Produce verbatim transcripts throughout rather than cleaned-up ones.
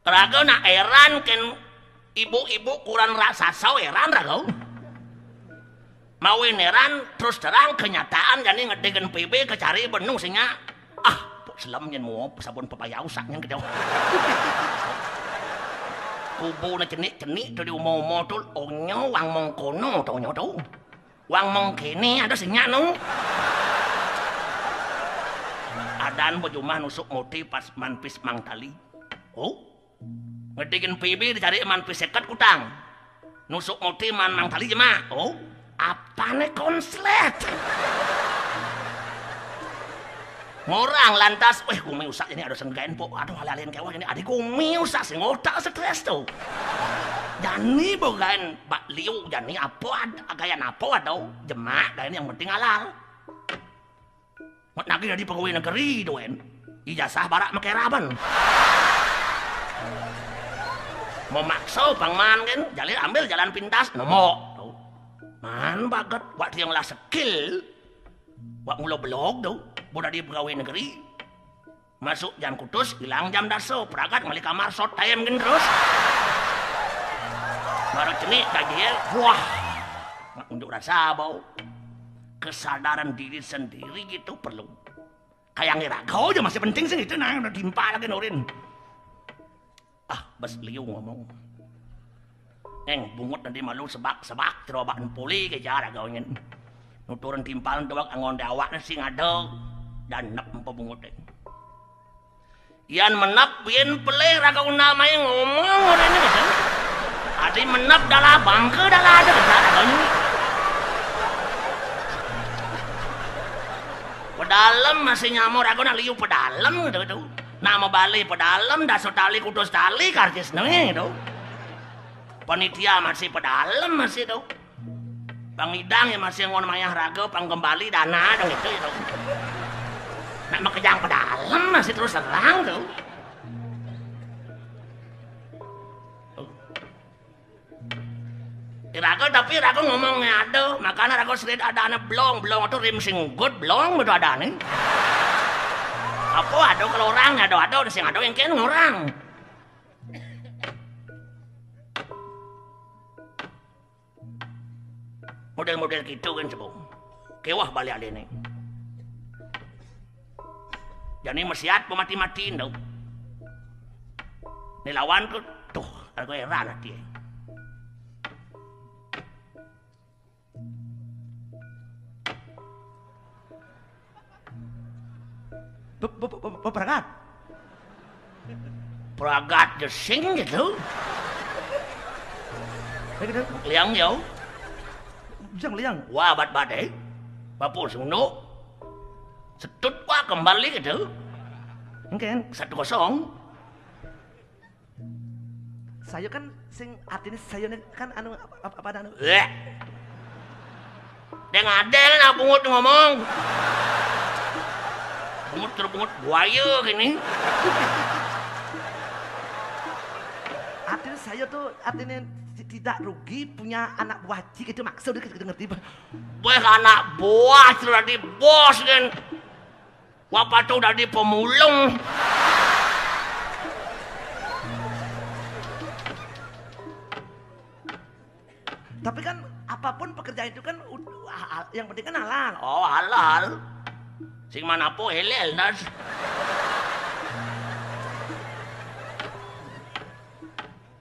Raga nak éran kén ibu-ibu kuran raksasa éran raga. Mawin éran terus terang kenyataan jani ngedegen P B kecari benung sing nyak. Ah, pok selem nyén muop sabun pepaya usak nyén kedau. Kubuna cenik-cenik tu di umo-umo tu, onyo wang mengkono tu onyo tu. Wang mengkene ada sing nyak nu. Adan bejumah nusuk moti pas manpis mang tali. Oh, ngedegen P B dicari manpis seket kutang. Nusuk moti man mang tali jemak. Oh, apane konslet? Ngorang lantas, weh, gumi usak ini ada senggain pok. Aduh, alih-alihin kewah ini. Adi gumi usak sing otak stres tu. Jani bogain bak liu jani apa ad-, gayan apa ada jemak gayan yang penting halal. Mat nagih dadi pegawai negeri tu kan. Ijazah barak makeraban. Memaksa pang man kan, jalin ambil jalan pintas, nemok tu. Man bagat, wak tiang lah skill. Wak mula blog tu, bo dadi pegawai negeri. Masuk jam kutus, ilang jam daso, peragat ngali kamar short time kan terus. Baru cenik gaji, wah. Nak unjuk rasa bau. Kesadaran diri sendiri gitu perlu. Kayak ngira kau aja masih penting sih itu nah udah timpal lagi nurin. Ah, bes liu ngomong. Eng, bungut nanti malu sebak-sebak, cerobak puli ke jar agau nyen. Nuturan timpal tuak angon dawak sing ada dan nep empa bungut. Yan menep bien pelih raga unda mai ngomong udah ini kata. Adi menep dalah bangke dalah ada kata raga ini. Pedalem masih nyamuk raga nak liu pedalem gitu gitu. Nama bali pedalem daso tali kutus tali karcis neng gitu. Panitia masih pedalem masih tu. Pangidang ya masih ngon mayah raga pang kembali dana dong itu itu. Nak makejang pedalem masih terus terang tu. Iraga tapi iraga ngomongnya ada, makanya raga serit ada anak belong, belong itu rim singgut, belong betul ada nih. Apa ada kalau orang ada ada sing ada yang kena orang. Model-model gitu kan sebung. Kewah balik alih nih. Jadi mesiat pemati-matiin tau. Ni lawan ku tuh, aku heran hati. Be- be- be- be- Beperagat. Peragat jesing gitu. Liang yo. Jang liang. Wah, bat badai. Bapu sunduk. Setut wah kembali gitu. Engken. Satu kosong. Saya kan sing artinya saya ini kan anu apa, apa, apa anu. Bleh. Deng ada nak bungut ngomong. Bungut terus bungut buaya gini. Artinya saya tuh artinya ti- tidak rugi punya anak buah cik itu maksud kita ngerti, Pak. Weh anak buah sudah di bos kan. Wapatu dadi pemulung. Tapi kan apapun pekerjaan itu kan ud- ha- yang penting kan halal. Oh, halal. Sing mana po helel nas.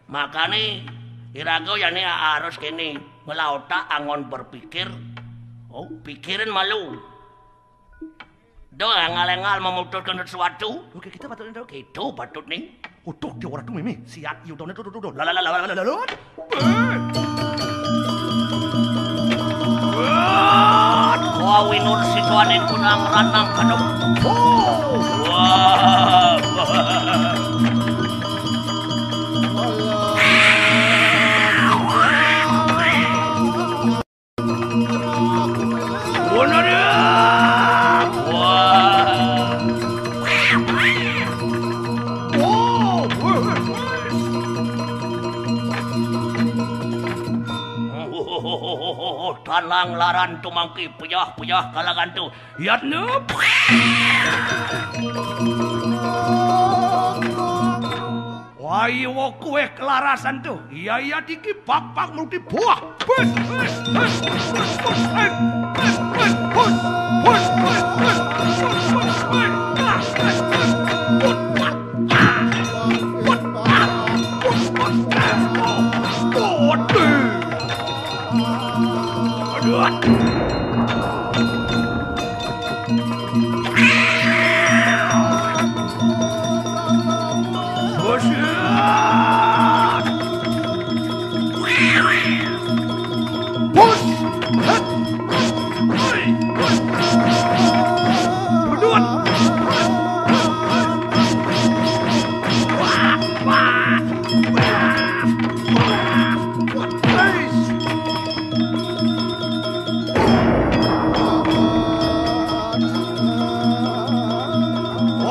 Makane iraga yane harus kene, ngelah otak angon berpikir. Oh, pikirin malu. Doh, engal-engal memutuskan sesuatu. Oke, kita patutnya, Dok. Itu patut nih. Utuh, dia orang tuh mimi. Siat, iya, utuhnya tuh, tuh, tuh, tuh. Lalalala. Wah, winur situanin kunang ranang kadok. Wah. Wah. Tanang laran tumangki puyah-puyah kalangan tu. Yatna. Wah. Iwa kuwe kelarasan tu. Iya, iya, diki pakpak multi buah.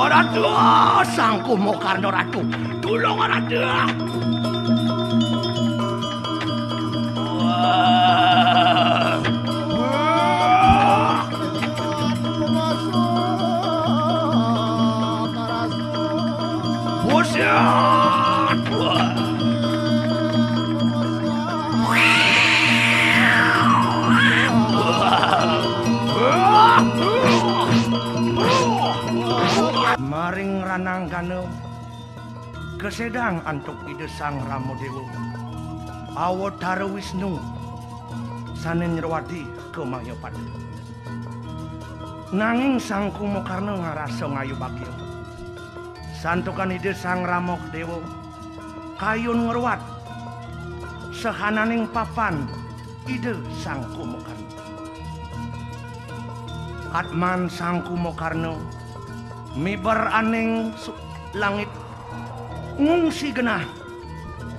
Ratu, Sangku Mokarno, Ratu. Tulung, Ratu. Wah. Buset. Wah. Maring rananggana kasedang antuk Ida Sang Rama Dewa, Awatara Wisnu, sane nyruwadi ka Mayapada. Nanging Sang Kumakarna ngarasa ngayubagya. Santukan Ida Sang Rama Dewa kayun ngruwat sahananing papan Ida Sang Kumakarna. Atman Sang Kumakarna miber aning su-, langit, ngungsi genah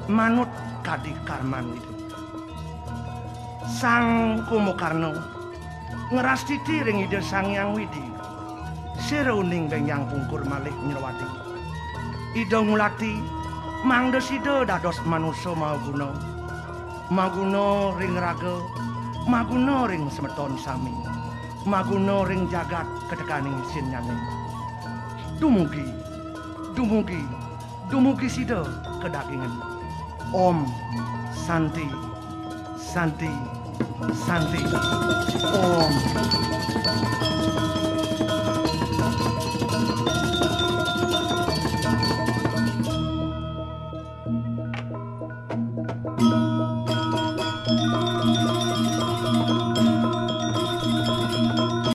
manut kadi karman Ida. Sang Kumakarna ngrastiti ring Ida Sang Hyang Widi, sira uning benjang pungkur malih nyruwadi. Ida ngulati mangda sida dados manusa maguna, maguna ring raga, maguna ring semeton sami, maguna ring jagat katekaning sinnyane. Dumugi, dumugi, dumugi sida kadagingan. Om Santi, Santi, Santi. Om.